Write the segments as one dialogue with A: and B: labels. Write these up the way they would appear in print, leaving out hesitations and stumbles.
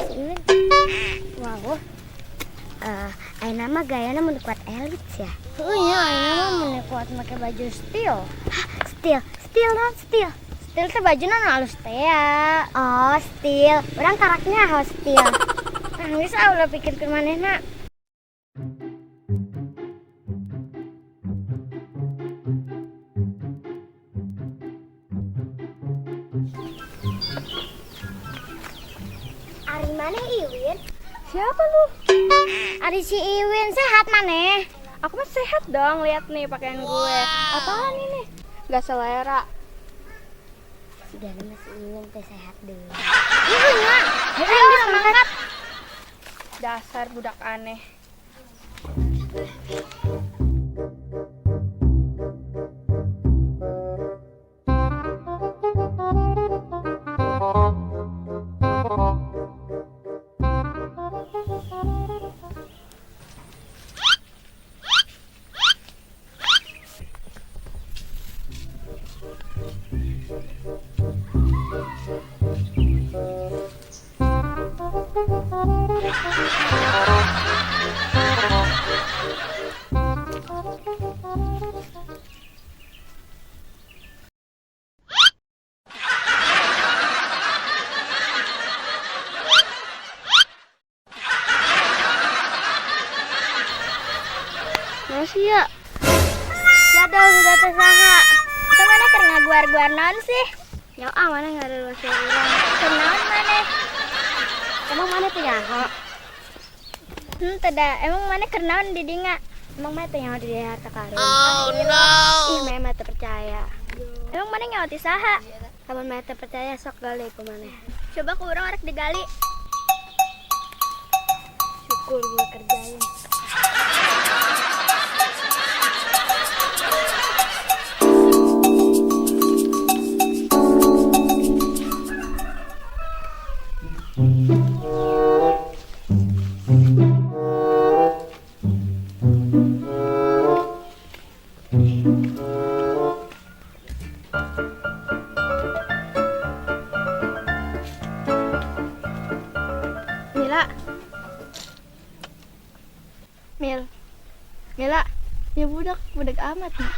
A: Si Iwin. Wow. Eh, ayeuna mah gayana mun kuat elit ya.
B: Heuh nya, ayeuna mah mun kuat make baju style.
A: Hah, style, style naon style?
B: Style teh bajuna nu alus teh ya.
A: Oh, style. Urang karaknya ho style.
B: Ah, geus ah ulah pikirkeun manehna.
A: Ari maneh Iwin?
C: Siapa lu?
B: Ari si Iwin sehat maneh?
C: Aku mah sehat dong, lihat nih pakaian gue. Apaan ini? Gak selera.
A: Si Gana mah si Iwin teh sehat deh.
B: Heuh nya. Ayo geus mangkat.
C: Dasar budak aneh.
B: Masih ya. Jadol sudah teh saha. Itu mana keur ngaguar-guar naon sih?
A: Ya ah maneh ngaruas urang.
B: Keur naon maneh?
A: Emang maneh teh nyaho?
B: Teu da. Emang maneh keur naon di dinga?
A: Emang maneh teh nyaho di dieu harta karun?
D: Oh no.
A: Ih, maneh mah teu percaya.
B: Emang maneh nyaho ti saha?
A: Lamun maneh teu percaya sok gali ku maneh.
B: Coba ku urang arek digali.
A: Syukur gua kerjain.
C: Mila. Mil. Mila, ya budak, budak amat nih.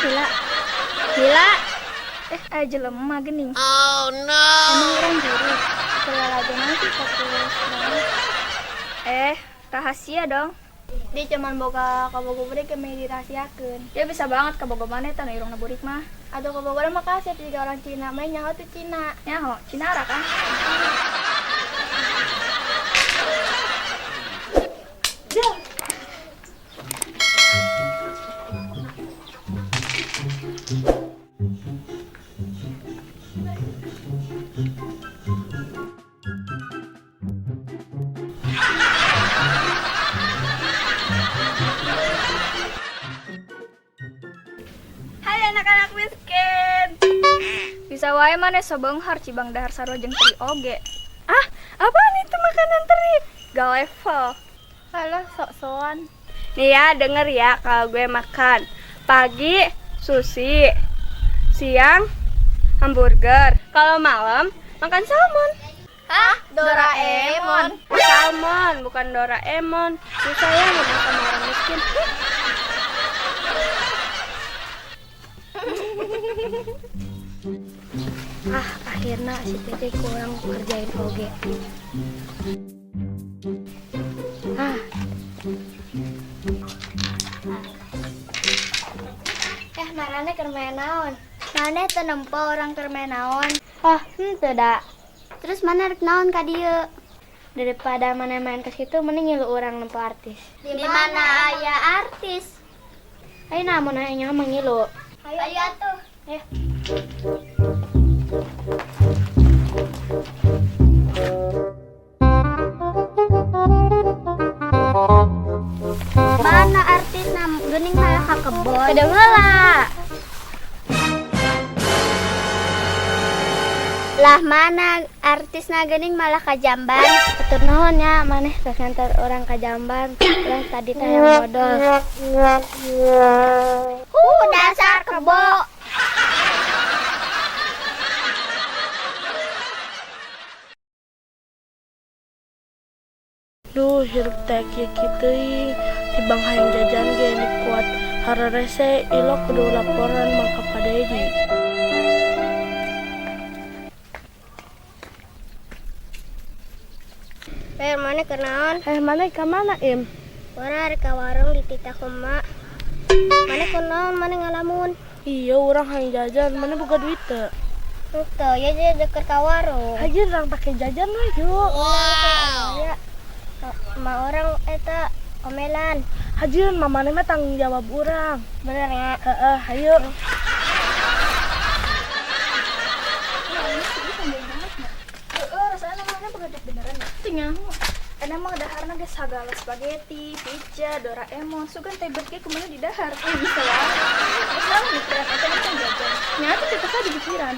C: Mila. Mila. Ayo jelema geuning.
D: Oh no.
C: Emang orang juru. Kelalagan sih fokus banget. Rahasia dong. Dia cuman boga kabogo burik yang dirahasiakeun. Dia bisa banget kabogo maneh tah nu irungna burik mah. Atau kabogo mah kasep jika orang Cina, main nyaho tuh Cina. Nyaho, Cinara kan? Hai anak-anak miskin. Bisa wae maneh so beunghar cibang dahar sarua jeung teri oge. Ah, apaan itu makanan teri? Gak level.
B: Alah, sok-sokan.
C: Nih ya, denger ya kalau gue makan. Pagi sushi, siang hamburger, kalau malam makan salmon.
B: Hah? Doraemon.
C: Salmon, bukan Doraemon. Susah ya ngomong sama orang miskin.
A: Ah, akhirnya si Teteh kurang kerjain oge. Ah.
B: Marane keur main naon? Maneh teu nempo urang keur main naon?
A: Oh, henteu da. Terus mana rek naon ka dieu?
B: Daripada maneh main ke situ mending ngilu urang nempo artis.
A: Di mana aya artis?
B: Ayo nah mun hayang nyaho mah ngilu.
A: Ayo atuh.
B: Ayo.
A: Mana artisna geuning malah ka kebon.
B: Kedeung heula.
A: Lah mana artisna geuning malah ka jamban.
B: Atur nuhun ya maneh tos nganter urang ka jamban. Urang tadi teh hayang modol.
A: Dasar kebo.
D: Duh, hirup teh kieu kieu teuing. Tibang hayang jajan ge nu kuat hararese ilok kudu laporan mah ka Pa Dedi.
A: Eh, maneh kunaon?
D: Eh, maneh ka mana, Im?
A: Urang arek ka warung dititah ku emak. Maneh kunaon maneh ngalamun?
D: Iya, urang hayang jajan. Maneh boga duit teu?
A: Henteu, ya jadi deket ka warung.
D: Haji urang pake jajan we, yuk.
A: Wow. Ya. Emak urang eta omelan.
D: Haji mamane mah tanggung jawab urang.
A: Bener ya?
D: Heeh, hayu.
C: Heeh, rasanya mana begadek beneran ya? Teu nyaho. Enak mah daharna ge sagala spaghetti, pizza, Doraemon, sugan teh bet ge kumaha di dahar. Bisa wae. Geus naon mikiran eta mah can jajan. Nya atuh tetep aja dipikiran.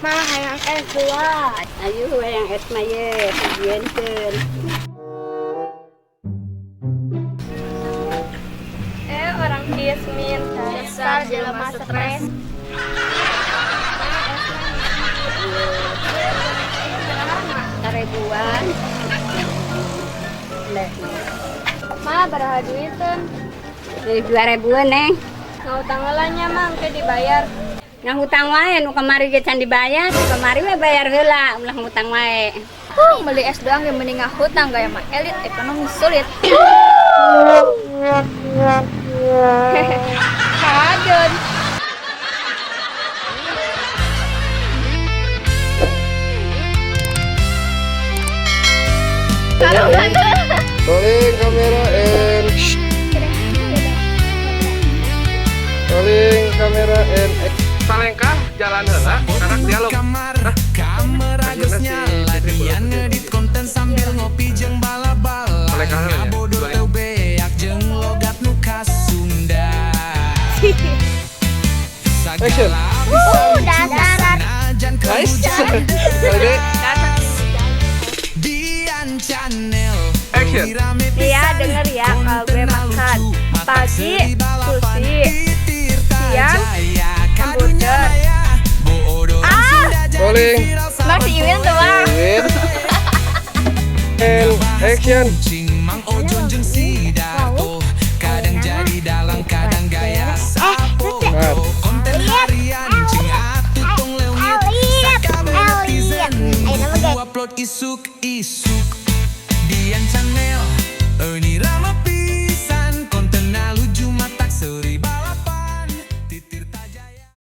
D: Mah hayang es dua.
E: Ayo hayang es mah ye, hijieunkeun.
C: Orang Yasmin, dasar jelema stres.
E: Karebuan. Leh.
C: Ma, baraha duiteun?
E: 2.000-an, Neng.
C: Ngahutang heula nya, Ma, engke dibayar.
E: Ngahutang wae nu kamari ge can dibayar, nu kamari we bayar heula, ulah ngutang wae.
C: Beli es doang ge mending ngahutang gaya mah elit ekonomi sulit. Kaget.
F: Rolling kamera and rolling kamera and
G: Salengkah jalan heula karak dialog.
H: Kamera
G: Akhirnya
H: geus
G: si
H: nyala
G: Fitri
H: dia
G: pulang.
H: ngedit konten sambil ngopi jeung bala-bala
G: Salengkah heula ya?
H: Ngabodoh teu beak jeung logat nu khas Sunda.
F: Action.
H: Sagala bisa lucu
A: Dasaran.
H: sanajan
F: Nice.
H: kehujan
F: Sekali deui.
H: deras. Dian Channel
G: Action.
H: Leuwih rame
D: Iya,
H: pisan.
D: denger ya kalau gue
H: Kontenna
D: makan.
H: lucu, matak
D: Pagi,
H: seri balapan.
D: sushi.
H: Di Tirta
D: Siang,
H: Jaya, kadunya
D: hamburger.
H: maya. Bodoran Sunda jadi
F: Rolling.
H: viral
C: Mang si Iwin tuh, Mang.
F: Wait. And action.
H: Kucing Mang Ojon jeung si Darto kadang jadi dalang kadang gaya sapo
F: Cut.
H: konten harian cing atuh tong leungit
A: Elit,
H: sakabeh netizen
A: elit. Ayeuna mah
H: nu upload isuk isuk Dian Channel ini rame.